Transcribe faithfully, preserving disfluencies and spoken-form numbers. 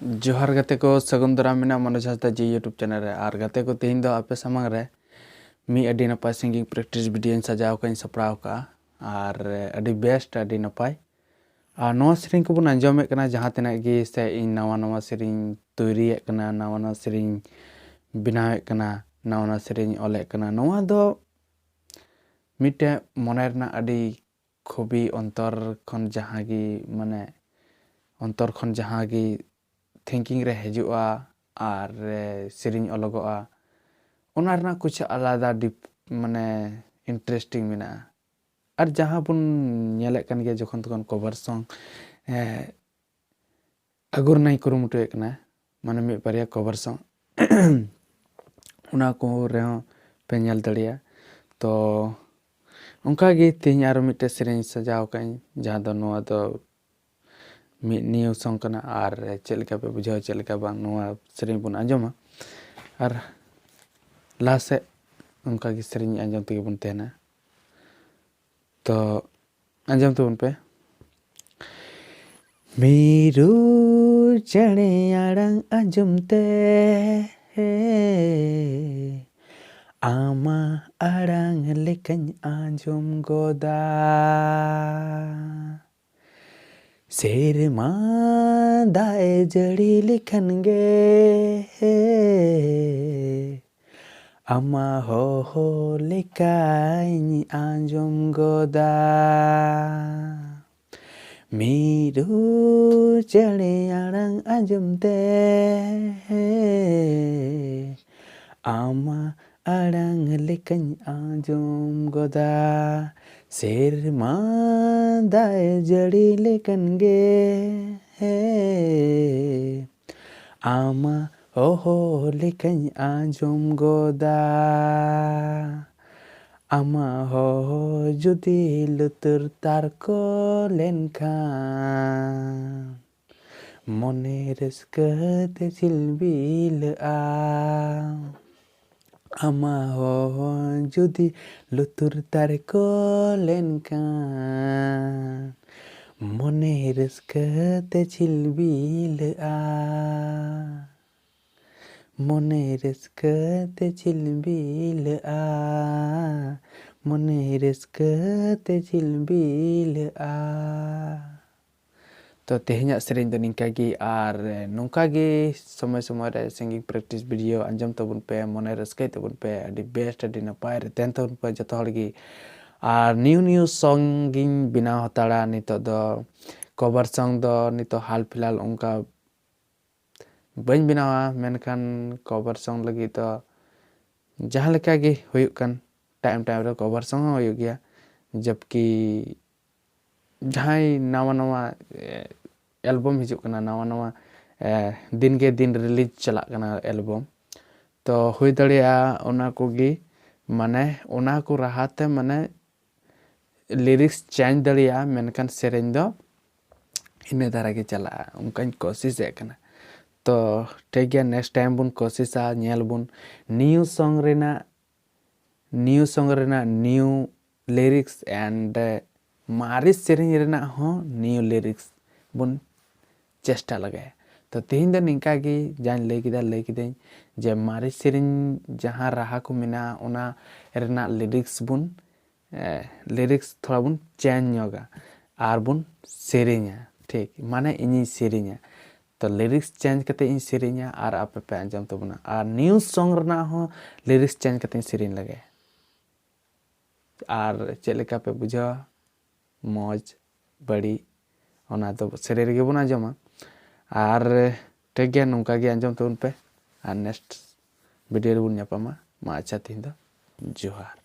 ᱡᱚᱦᱟᱨ ᱜᱟᱛᱮ ᱠᱚ, ᱥᱟᱹᱜᱩᱱ ᱫᱟᱨᱟᱢ ᱢᱮᱱᱟᱜᱼᱟ ᱢᱚᱱᱳᱡᱽ ᱦᱟᱸᱥᱫᱟ ᱡᱤ YouTube ᱪᱮᱱᱮᱞ ᱨᱮ᱾ ᱟᱨ ᱜᱟᱛᱮ ᱠᱚ, ᱛᱮᱦᱮᱧ ᱫᱚ ᱟᱯᱮ ᱥᱟᱢᱟᱝ ᱨᱮ ᱢᱤᱫ ᱟᱹᱰᱤ ᱱᱟᱯᱟᱭ ᱥᱤᱝᱜᱤᱝ ᱯᱨᱮᱠᱴᱤᱥ ᱵᱷᱤᱰᱤᱭᱳᱧ ᱥᱟᱡᱟᱣ ᱠᱟᱜᱼᱟᱧ, ᱥᱟᱯᱲᱟᱣ ᱠᱟᱜᱼᱟ᱾ ᱟᱨ ᱟᱹᱰᱤ ᱵᱮᱥᱴ, ᱟᱹᱰᱤ ᱱᱟᱯᱟᱭ᱾ ᱟᱨ ᱱᱚᱣᱟ ᱥᱮᱨᱮᱧ ᱠᱚᱵᱚᱱ ᱟᱸᱡᱚᱢᱮᱫ ᱠᱟᱱᱟ ᱡᱟᱦᱟᱸ ᱛᱤᱱᱟᱹᱜ ᱜᱮ, ᱥᱮ ᱤᱧ ᱱᱟᱣᱟ ᱱᱟᱣᱟ ᱥᱮᱨᱮᱧ ᱛᱳᱭᱨᱤᱭᱮᱫ ᱠᱟᱱᱟ, ᱱᱟᱣᱟ ᱱᱟᱣᱟ ᱥᱮᱨᱮᱧ ᱵᱮᱱᱟᱣᱮᱫ ᱠᱟᱱᱟ, ᱱᱟᱣᱟ ᱱᱟᱣᱟ ᱥᱮᱨᱮᱧ ᱚᱞᱮᱫ ᱠᱟᱱᱟ, ᱱᱚᱣᱟ ᱫᱚ ᱢᱤᱫᱴᱮᱱ ᱢᱚᱱᱮ ᱨᱮᱱᱟᱜ ᱟᱹᱰᱤ ᱠᱷᱩᱵᱤ ᱚᱱᱛᱚᱨ ᱠᱷᱚᱱ ᱡᱟᱦᱟᱸ ᱜᱮ, ᱢᱟᱱᱮ, ᱚᱱᱛᱚᱨ ᱠᱷᱚᱱ ᱡᱟᱦᱟᱸ ᱜᱮ ᱛᱷᱤᱝᱠᱤᱝ ᱨᱮ ᱦᱤᱡᱩᱜᱼᱟ ᱟᱨ, ᱮ, ᱥᱮᱨᱮᱧ ᱚᱞᱚᱜᱚᱜᱼᱟ, ᱚᱱᱟ ᱨᱮᱱᱟᱜ ᱠᱩᱪᱷ ᱟᱞᱟᱫᱟ ᱰᱤᱯ, ᱢᱟᱱᱮ, ᱤᱱᱴᱟᱨᱮᱥᱴᱤᱝ ᱢᱮᱱᱟᱜᱼᱟ᱾ ᱟᱨ ᱡᱟᱦᱟᱸ ᱵᱚᱱ ᱧᱮᱞᱮᱫ ᱠᱟᱱ ᱜᱮᱭᱟ, ᱡᱚᱠᱷᱚᱱ ᱛᱚᱠᱷᱚᱱ ᱠᱚᱵᱷᱟᱨ ᱥᱚᱝ, ᱮ, ᱟᱹᱜᱩ ᱨᱮᱱᱟᱜ ᱤᱧ ᱠᱩᱨᱩᱢᱩᱴᱩᱭᱮᱫ ᱠᱟᱱᱟ, ᱢᱟᱱᱮ, ᱢᱤᱫ ᱵᱟᱨᱭᱟ ᱠᱚᱵᱷᱟᱨ ᱥᱚᱝ ᱚᱱᱟ ᱠᱚ ᱨᱮᱦᱚᱸ ᱯᱮ ᱧᱮᱞ ᱫᱟᱲᱮᱭᱟᱜᱼᱟ᱾ ᱛᱚ, ᱚᱱᱠᱟ ᱜᱮ ᱛᱮᱦᱮᱧ ᱟᱨᱚ ᱢᱤᱫᱴᱮᱡ ᱥᱮᱨᱮᱧ ᱥᱟᱡᱟᱣ ᱠᱟᱜ ᱟᱹᱧ, ᱡᱟᱦᱟᱸ ᱫᱚ, ᱱᱚᱣᱟ ᱫᱚ ᱢᱤᱫ ᱱᱤᱭᱩ ᱥᱚᱝ ᱠᱟᱱᱟ᱾ ᱟᱨ ᱪᱮᱫ ᱞᱮᱠᱟ ᱯᱮ ᱵᱩᱡᱷᱟᱹᱣᱟ, ᱪᱮᱫ ᱞᱮᱠᱟ ᱵᱟᱝ, ᱱᱚᱣᱟ ᱥᱮᱨᱮᱧ ᱵᱚᱱ ᱟᱸᱡᱚᱢᱟ᱾ ᱟᱨ ᱞᱟᱦᱟ ᱥᱮᱫ ᱚᱱᱠᱟ ᱜᱮ ᱥᱮᱨᱮᱧ ᱟᱸᱡᱚᱢ ᱛᱮᱜᱮ ᱵᱚᱱ ᱛᱟᱦᱮᱱᱟ᱾ ᱛᱚ, ᱟᱸᱡᱚᱢ ᱛᱟᱵᱚᱱ ᱯᱮ᱾ ᱢᱤᱨᱩ ᱪᱮᱬᱮ ᱟᱲᱟᱝ ᱟᱸᱡᱚᱢ ᱛᱮ ᱟᱢᱟᱜ ᱟᱲᱟᱝ ᱞᱮᱠᱟᱧ ᱟᱸᱡᱚᱢ ᱜᱚᱫᱟ᱾ ᱥᱮᱨᱢᱟ ᱫᱟᱜ ᱮ ᱡᱟᱹᱲᱤ ᱞᱮᱠᱷᱟᱱ ᱜᱮ ᱟᱢᱟᱜ ᱦᱚᱦᱚ ᱞᱮᱠᱟᱧ ᱟᱸᱡᱚᱢ ᱜᱚᱫᱟ᱾ ᱢᱤᱨᱩ ᱪᱮᱬᱮ ᱟᱲᱟᱝ ᱟᱸᱡᱚᱢ ᱛᱮ ᱟᱢᱟᱜ ᱟᱲᱟᱝ ᱞᱮᱠᱟᱧ ᱟᱸᱡᱚᱢ ᱜᱚᱫᱟ᱾ ᱥᱮᱨᱢᱟ ᱫᱟᱜ ᱮ ᱡᱟᱹᱲᱤ ᱞᱮᱠᱟᱱ ᱜᱮ ᱟᱢᱟᱜ ᱦᱚᱦᱚ ᱞᱮᱠᱟᱧ ᱟᱸᱡᱚᱢ ᱜᱚᱫᱟ᱾ ᱟᱢᱟᱜ ᱦᱚᱦᱚ ᱡᱩᱫᱤ ᱞᱩᱛᱩᱨ ᱛᱟᱨᱠᱚ ᱞᱮᱱᱠᱷᱟᱱ ᱢᱚᱱᱮ ᱨᱟᱹᱥᱠᱟᱹ ᱛᱮ ᱪᱤᱞᱵᱤᱞᱟᱹᱜᱼᱟ᱾ ᱟᱢᱟᱜ ᱦᱚᱦᱚ ᱡᱩᱫᱤ ᱞᱩᱛᱩᱨ ᱛᱟᱨᱠᱚ ᱞᱮᱱᱠᱷᱟᱱ ᱢᱚᱱᱮ ᱨᱟᱹᱥᱠᱟᱹ ᱛᱮ ᱪᱷᱤᱞᱵᱤᱞᱟᱹᱜᱼᱟ, ᱢᱚᱱᱮ ᱨᱟᱹᱥᱠᱟᱹ ᱛᱮ ᱪᱷᱤᱞᱵᱤᱞᱟᱹᱜᱼᱟ, ᱢᱚᱱᱮ ᱨᱟᱹᱥᱠᱟᱹ ᱛᱮ ᱪᱷᱤᱞᱵᱤᱞᱟᱹᱜᱼᱟ᱾ ᱛᱚ ᱛᱮᱦᱮᱧᱟᱜ ᱥᱮᱨᱮᱧ ᱫᱚ ᱱᱤᱝᱠᱟ ᱜᱮ, ᱟᱨ ᱱᱚᱝᱠᱟ ᱜᱮ ᱥᱚᱢᱚᱭ ᱥᱚᱢᱚᱭ ᱨᱮ singing practice video ᱟᱸᱡᱚᱢ ᱛᱟᱵᱚᱱ ᱯᱮ, ᱢᱚᱱᱮ ᱨᱟᱹᱥᱠᱟᱹᱭ ᱛᱟᱵᱚᱱ ᱯᱮ, ᱟᱹᱰᱤ best ᱟᱹᱰᱤ ᱱᱟᱯᱟᱭ ᱨᱮ ᱛᱟᱦᱮᱱ ᱛᱟᱵᱚᱱ ᱯᱮ ᱡᱚᱛᱚ ᱦᱚᱲ ᱜᱮ᱾ ᱟᱨ new new song ᱜᱤᱧ ᱵᱮᱱᱟᱣ ᱦᱟᱛᱟᱲᱟ ᱱᱤᱛᱚᱜ ᱫᱚ᱾ Cover song ᱫᱚ ᱱᱤᱛᱚᱜ ᱦᱟᱞ ᱯᱷᱤᱞᱦᱟᱞ ᱚᱱᱠᱟ ᱵᱟᱹᱧ ᱵᱮᱱᱟᱣᱟ, ᱢᱮᱱᱠᱷᱟᱱ cover song ᱞᱟᱹᱜᱤᱫ ᱫᱚ ᱡᱟᱦᱟᱸ ᱞᱮᱠᱟ ᱜᱮ ᱦᱩᱭᱩᱜ ᱠᱟᱱ time time ᱨᱮ cover song ᱦᱚᱸ ᱦᱩᱭᱩᱜ ᱜᱮᱭᱟ᱾ ᱡᱚᱵᱠᱤ ᱡᱟᱦᱟᱸᱭ ᱱᱟᱣᱟ ᱱᱟᱣᱟ album ᱦᱤᱡᱩᱜ ᱠᱟᱱᱟ, ᱱᱟᱣᱟ ᱱᱟᱣᱟ ᱫᱤᱱ ᱜᱮ ᱫᱤᱱ release ᱪᱟᱞᱟᱜ ᱠᱟᱱᱟ album, ᱛᱚ ᱦᱩᱭ ᱫᱟᱲᱮᱭᱟᱜᱼᱟ ᱚᱱᱟ ᱠᱚᱜᱮ ᱢᱟᱱᱮ ᱚᱱᱟ ᱠᱚ ᱨᱟᱦᱟ ᱛᱮ ᱢᱟᱱᱮ lyrics change ᱫᱟᱲᱮᱭᱟᱜᱼᱟ, ᱢᱮᱱᱠᱷᱟᱱ ᱥᱮᱨᱮᱧ ᱫᱚ ᱤᱱᱟᱹ ᱫᱷᱟᱨᱟ ᱜᱮ ᱪᱟᱞᱟᱜᱼᱟ, ᱚᱱᱠᱟᱧ ᱠᱳᱥᱤᱥᱮᱫ ᱠᱟᱱᱟ᱾ ᱛᱚ ᱴᱷᱤᱠ ᱜᱮᱭᱟ, next time ᱵᱚᱱ ᱠᱳᱥᱤᱥᱟ, ᱧᱮᱞ ᱵᱚᱱ new song ᱨᱮᱱᱟᱜ new song ᱨᱮᱱᱟᱜ new lyrics and ᱢᱟᱨᱮ ᱥᱮᱨᱮᱧ ᱨᱮᱱᱟᱜ ᱦᱚᱸ new lyrics ᱵᱚᱱ ᱪᱮᱥᱴᱟ ᱞᱮᱜᱟᱭᱟ᱾ ᱛᱚ ᱛᱮᱦᱮᱧ ᱫᱚ ᱱᱤᱝᱠᱟ ᱜᱮ, ᱡᱟᱧ ᱞᱟᱹᱭ ᱠᱮᱫᱟ ᱞᱟᱹᱭ ᱠᱤᱫᱟᱹᱧ ᱡᱮ ᱢᱟᱨᱮ ᱥᱮᱨᱮᱧ ᱡᱟᱦᱟᱸ ᱨᱟᱦᱟ ᱠᱚ ᱢᱮᱱᱟᱜᱼᱟ ᱚᱱᱟ ᱨᱮᱱᱟᱜ lyrics ᱵᱚᱱ lyrics ᱛᱷᱚᱲᱟ ᱵᱚᱱ change ᱧᱚᱜᱟ ᱟᱨ ᱵᱚᱱ ᱥᱮᱨᱮᱧᱟ᱾ ᱴᱷᱤᱠ ᱢᱟᱱᱮ ᱤᱧᱤᱧ ᱥᱮᱨᱮᱧᱟ, ᱛᱚ lyrics change ᱠᱟᱛᱮ ᱤᱧ ᱥᱮᱨᱮᱧᱟ ᱟᱨ ᱟᱯᱮ ᱯᱮ ᱟᱸᱡᱚᱢ ᱛᱟᱵᱚᱱᱟ᱾ ᱟᱨ new song ᱨᱮᱱᱟᱜ ᱦᱚᱸ lyrics change ᱠᱟᱛᱮ ᱤᱧ ᱥᱮᱨᱮᱧ ᱞᱮᱜᱮ᱾ ᱟᱨ ᱪᱮᱫ ᱞᱮᱠᱟ ᱯᱮ ᱵᱩᱡᱷᱟᱹᱣᱟ, ᱢᱚᱡᱽ ᱵᱟᱹᱲᱤᱡ, ᱚᱱᱟ ᱫᱚ ᱥᱮᱨᱮᱧ ᱨᱮᱜᱮ ᱵᱚᱱ ᱟᱸᱡᱚᱢᱟ᱾ ᱟᱨ ᱴᱷᱤᱠ ᱜᱮᱭᱟ, ᱱᱚᱝᱠᱟ ᱜᱮ ᱟᱸᱡᱚᱢ ᱛᱟᱵᱚᱱ ᱯᱮ, ᱟᱨ next video ᱨᱮᱵᱚᱱ ᱧᱟᱯᱟᱢᱟ᱾ ᱢᱟ ᱟᱪᱪᱷᱟ, ᱛᱮᱦᱮᱧ ᱫᱚ ᱡᱚᱦᱟᱨ᱾